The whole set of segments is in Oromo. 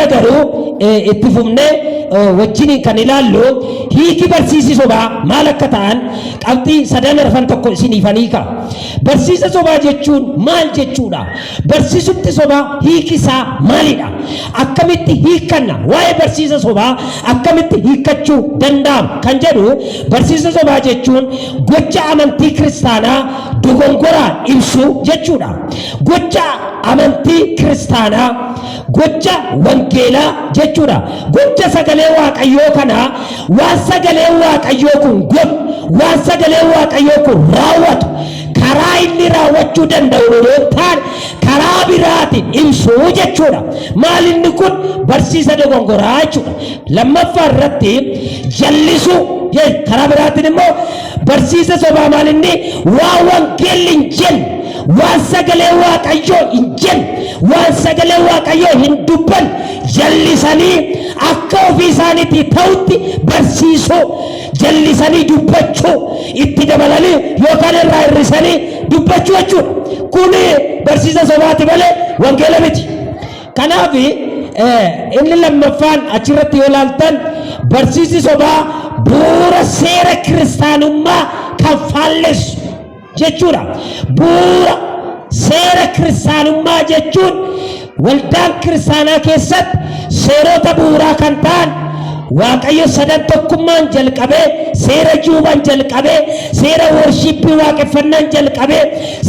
Har'a garuu itti fufnee wajjiniin kan ilaallu hiiki barsiisi sobaa maal akka ta'an qabxii sadan arfan tokko isiniifan hiika. Barsiisa sobaa jechuun maal jechuudha? Barsiisumti sobaa hiiki isaa maalidha? Akkamitti hiikkanna? Waa'ee barsiisa sobaa akkamitti hiikkachuu danda'ama? Kan jedhu barsiisa sobaa jechuun gocha amantii kiristaanaa dogongoraan ibsuu jechuudha. Gocha amantii kiristaanaa gocha wangeelaa jechuudha. Gocha sagalee Waaqayyoo kana waan sagaleen Waaqayyoo kun godhu, waan sagaleen Waaqayyoo kun raawwatu, karaa inni raawwachuu danda'u odoo hin taane karaa biraatiin ibsuu jechuudha. Maal inni kun barsiisa dogongoraa jechuudha. Lammaffaa irratti jallisuu karaa biraatiin immoo barsiisa sobaa maal inni waan wangeelli hin jenne, waan sagalee Waaqayyoo hin jenne, waan sagalee Waaqayyoo hin dubbanne jallisanii akka ofii isaaniitii ta'utti barsiisuu, jallisanii dubbachuu, itti dabalanii yookaan irraa hir'isanii dubbachuu jechuudha. Kun barsiisa sobaati malee wangeela miti. Kanaaf inni lammaffaan achirratti yoo ilaaltan barsiisi sobaa bu'uura seera kiristaanummaa kan faallessu jechuudha. Bu'uura seera kiristaanummaa jechuun waldaan kiristaanaa keessatti seerota bu'uuraa kan ta'an Waaqayyo sadan tokkummaan jalqabee, seera juuban jalqabee, seera worshiippii waaqeffannaan jalqabee,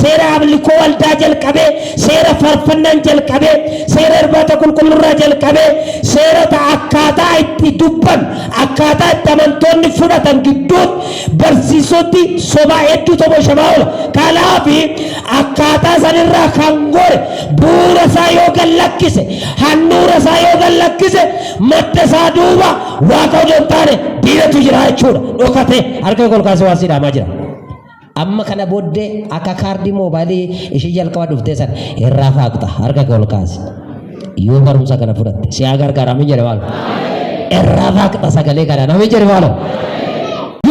seera amlikoo waldaa jalqabee, seera faarfannaan jalqabee, seera irbaata qulqullurraa jalqabee, seerota akkaataa itti dubban, akkaataa itti amantoonni fudhatan gidduutti barsiisoti sobaa hedduutu omishamaa oola. Kanaaf akkaataa sanirraa kan gore bu'uura isaa yoo gad lakkise, handhuura isaa yoo gad lakkise, madda isaa duuba Waaqa odoo hin taane diinatu jira jechuudha. Dhokatee harka kee ol kaasee waan si dhaamaa jira. Amma kana booddee akka kaardii moobaayilii ishii jalqaba dhuftee sana irraa faaqxa harka kee ol kaasi. Yoo barumsa kana fudhatte si haa gargaara amin jedhe maalo. Irraa faaqxa sagalee kana amin jedhe maalo.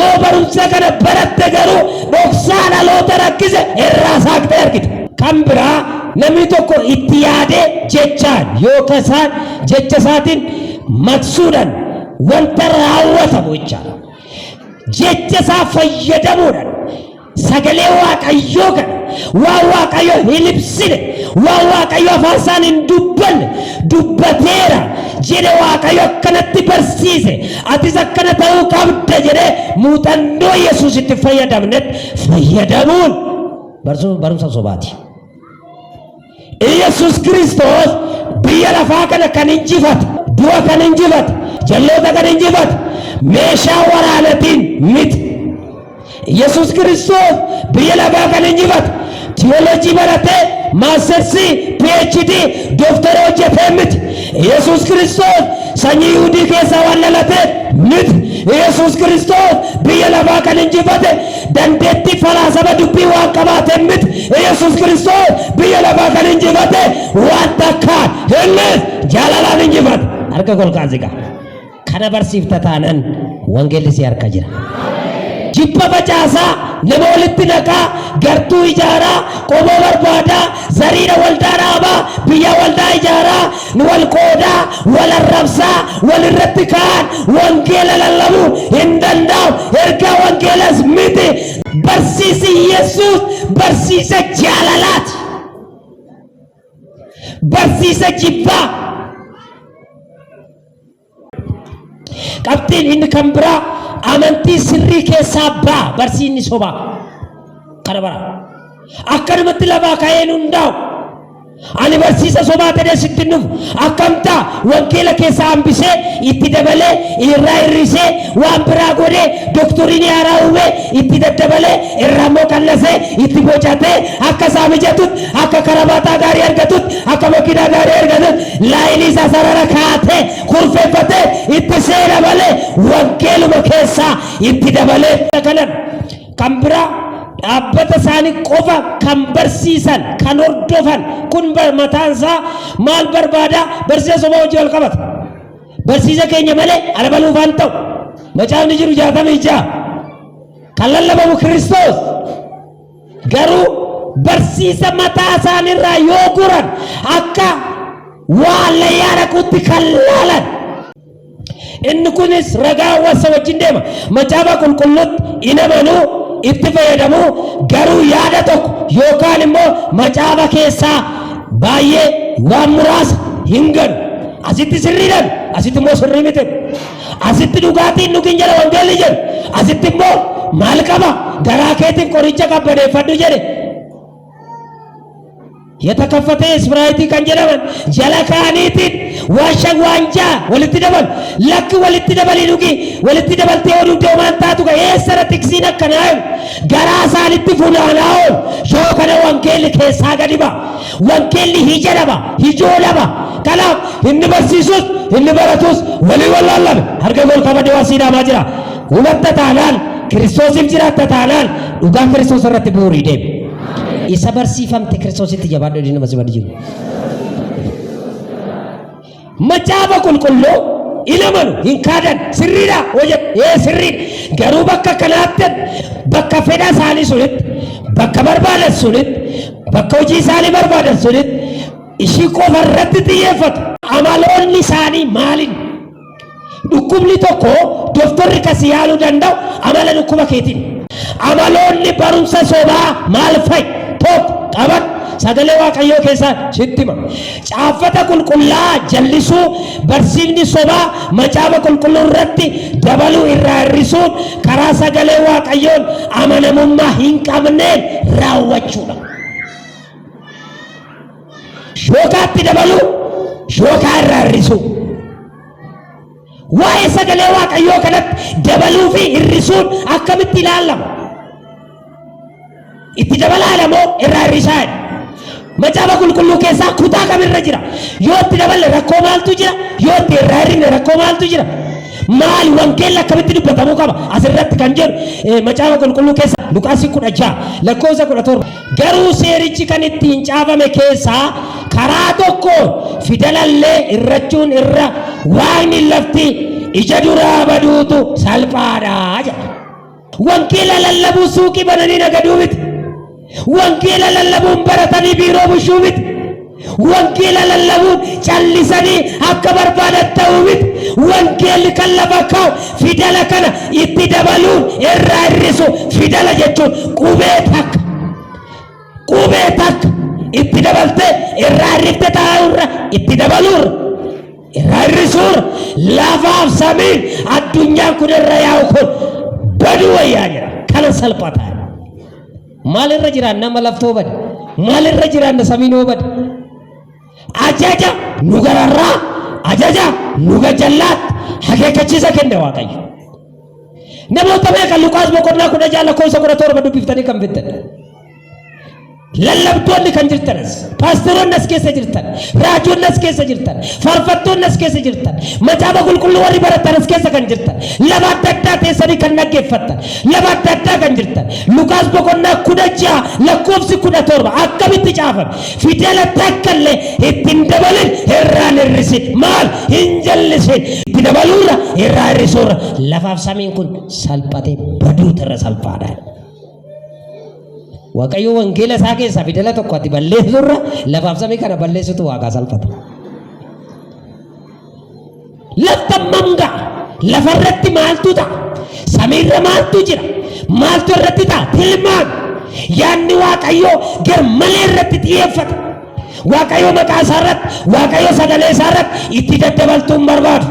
Yoo barumsa kana baratte garuu dhoksaa dhaloota rakkise irraa saaqxee argita. Kan biraa namni tokko itti yaadee jechaan yookaan jecha isaatiin maqsuudhaan wanta raawwatamu jechaadha. Jecha isaa fayyadamuudhaan sagalee Waaqayyoo kana waan Waaqayyo hin ibsine, waan Waaqayyo afaan isaan hin dubbanne dubbateera jedhe, Waaqayyo akkanatti barsiise, atis akkana ta'uu qabda jedhee muuxannoo Yesuus itti fayyadamnetti fayyadamuun barumsa sobaati. Iyyasuus Kiristoos biyya lafaa kana kan injifate, du'a kan injifate, jalloota kan injifate meeshaa waraanatiin miti. Iyyasuus Kiristoos biyya lafaa kan injifate tiyoolojii baratee maastersii, PhD, doktara hojjetee miti. Iyyasuus Kiristoos sanyii Yihuudii keessaa waan dhalateef miti. Iyyasuus Kiristoos biyya lafaa kan injifate dandeettii falaasama dubbii waan qabaateen miti. Iyyasuus Kiristoos biyya lafaa kan injifate waan takkaan innis jaalalaan injifate. Harka kol kaasi gaa. Kana barsiifta taanan wangeelli si harka jira. Jibba facaasaa, nama walitti naqaa, gartuu ijaaraa, qomoo barbaadaa, zariidha waldaa dhaabaa, biyya waldaa ijaaraa, nu wal qoodaa, wal arrabsaa, wal irratti ka'an wangeela lallabuu hin danda'amu. Ergaa wangeelas miti. Barsiisi Yesuus barsiisa jaalalaati. Barsiisa jibbaa. Qabxiin inni kan biraa amantii sirrii keessaa ba'a barsiisni sobaa. Kana bara. Akkanumatti lafaa ka'een hundaa'u. Ani barsiisa sobaa ta'ee sitti hin dhufu. Akkam ta'a wangeela keessaa hambisee itti dabalee irraa hir'isee waan biraa godhee doktoriin haaraa uumee itti daddabalee irraa immoo qallasee itti bocatee akka isaa mijatutti akka karabaataa gaarii argatutti akka makiinaa gaarii argatutti laayinii isaa sarara kaatee kurfeeffatee itti seena malee wangeeluma keessaa itti dabalee kanan kan biraa dhaabbata isaanii qofa kan barsiisan kan hordofan kun mataan isaa maal barbaada? Barsiisa sobaa hojii wal qabata. Barsiisa keenya malee alabaluufaan ta'u macaafni jiru 66 kan lallabamu Kiristoos. Garuu barsiisa mataa isaaniirraa yoo guran akka Waa hallayyaa dhaquutti kan laalan. Inni kunis ragaa hawwasa wajjin deema. Macaafa qulqulluutti in amanuu, itti fayyadamuu, garuu yaada tokko yookaan immoo macaafa keessaa baay'ee waan muraasa hin ganu. Asitti sirriidhaan, asitti immoo sirrii miti. Asitti dhugaatiin dhugin jedha wangeelli jedhu. Asitti immoo maal qaba? Garaa keetiif qoricha qabbaneeffadhu jedhe. የተከፈተ ስፕራይት kan jedhaman jala kaaniitiin waan shan waan ja'a walitti dabal lakki walitti dabalii dhugi walitti dabaltee oduu deemaan taatu ga eessara tiksiin akkanaa jiru garaa isaanitti funaanaa oolu yoo kana wangeelli keessaa gadi ba'a wangeelli hija dhaba hijoo dhaba kanaaf inni barsiisus inni baratus walii wallaallame harka gol kabadee waan siidhaamaa jira hubatta taanaan kiristoosiif jiraatta taanaan dhugaa kiristoos irratti bu'uurii deemi. Isa barsiifamte kiristoositti jabaadhu jedhee nama si badi jiru. Macaafa qulqulluu in amanu hin kaadan sirriidha hojjetu ee sirriidha garuu bakka kanaatti bakka fedha isaanii sunitti bakka barbaadan sunitti bakka hojii isaanii barbaadan sunitti ishii qofa irratti xiyyeeffatu. Amaloonni isaanii maaliin? Dhukkubni tokko doktorri kan si yaaluu danda'u amala dhukkuba keetiin. Amaloonni barumsa sobaa maal fa'i? Tokko qaban sagalee Waaqayyoo keessaa sitti hima. Caaffata qulqullaa'aa jallisuu, barsiifni sobaa macaafa qulqulluu irratti dabaluu irraa hir'isuun karaa sagalee Waaqayyoon amanamummaa hin qabneen raawwachuudha. Shookaatti dabaluu, shookaa irraa hir'isuu. Waa'ee sagalee Waaqayyoo kanatti dabaluu fi hir'isuun akkamitti ilaalama? Itti dabalaadha moo irraa hir'isaa? Macaafa qulqulluu keessaa kutaa kamirra jira? Yoo itti daballe rakkoo maaltu jira? Yoo itti irraa hir'ifne rakkoo maaltu jira? Maali wangeelli akkamitti dubbatamuu qaba? Asirratti kan jedhu macaafa qulqulluu keessa Luqaasii 16 lakkoofsa 17. Garuu seerichi kan ittiin caafame keessaa karaa tokkoon fidalallee irrachuun irra waaqni lafti ija duraa baduutu salphaadha jedha. Wangeela lallabuu suuqii bananii nagaduu miti. Wangeela lallabuun baratanii biiroo bushuu miti. Wangeela lallabuun callisanii akka barbaadan ta'uu miti. Wangeelli kan lafa kaa'u fidala kana itti dabaluun irraa hir'isu. Fidala jechuun qubee takka. Qubee takka itti dabaltee irraa hir'ifte taa'uurra itti dabaluurra irraa hir'isuurra lafaaf samiin addunyaan kun irra yaa'u kun baduu wayyaa jira. Kana salphataa. Maalirra jiraan nama laftoo bade? Maalirra jiraan samiinoo bade? Ajaja nu gararraa, ajaja nu gajallaatti akeekkachiisa kenne Waaqayyo. Namoota meeqa Luqaas boqonnaa 16 lakkoofsa 17 dubbiftanii kan fixxan? Lallabtoonni kan jirtanas, paasteroonni as keessa jirtan, raajonni as keessa jirtan, faarfattoonni as keessa jirtan, macaafa qulqulluu warri baratan as keessa kan jirtan, lafa adda addaa teessanii kan dhaggeeffattan, lafa adda addaa kan jirtan, Luqaas boqonnaa 16 lakkoofsi 17 akkamitti caafame? Fidela takka illee ittiin dabalin irraan hir'isin maal hin jallisin itti dabaluurra irraa hir'isuurra lafaaf samiin kun salphatee baduutu irra salphaadha. Waaqayyo wangeela isaa keessaa fidela tokko ati balleessurra lafaaf samii kana balleessutu waaqaa salphata. Lafti hammam ga'a? Lafarratti maaltu ta'a? Samiirra maaltu jira? Maaltu irratti ta'a? Tilmaami. Yaadni Waaqayyoo garmalee irratti xiyyeeffata. Waaqayyo maqaa isaa irratti, Waaqayyo sagalee isaa irratti itti daddabaltuu hin barbaadu.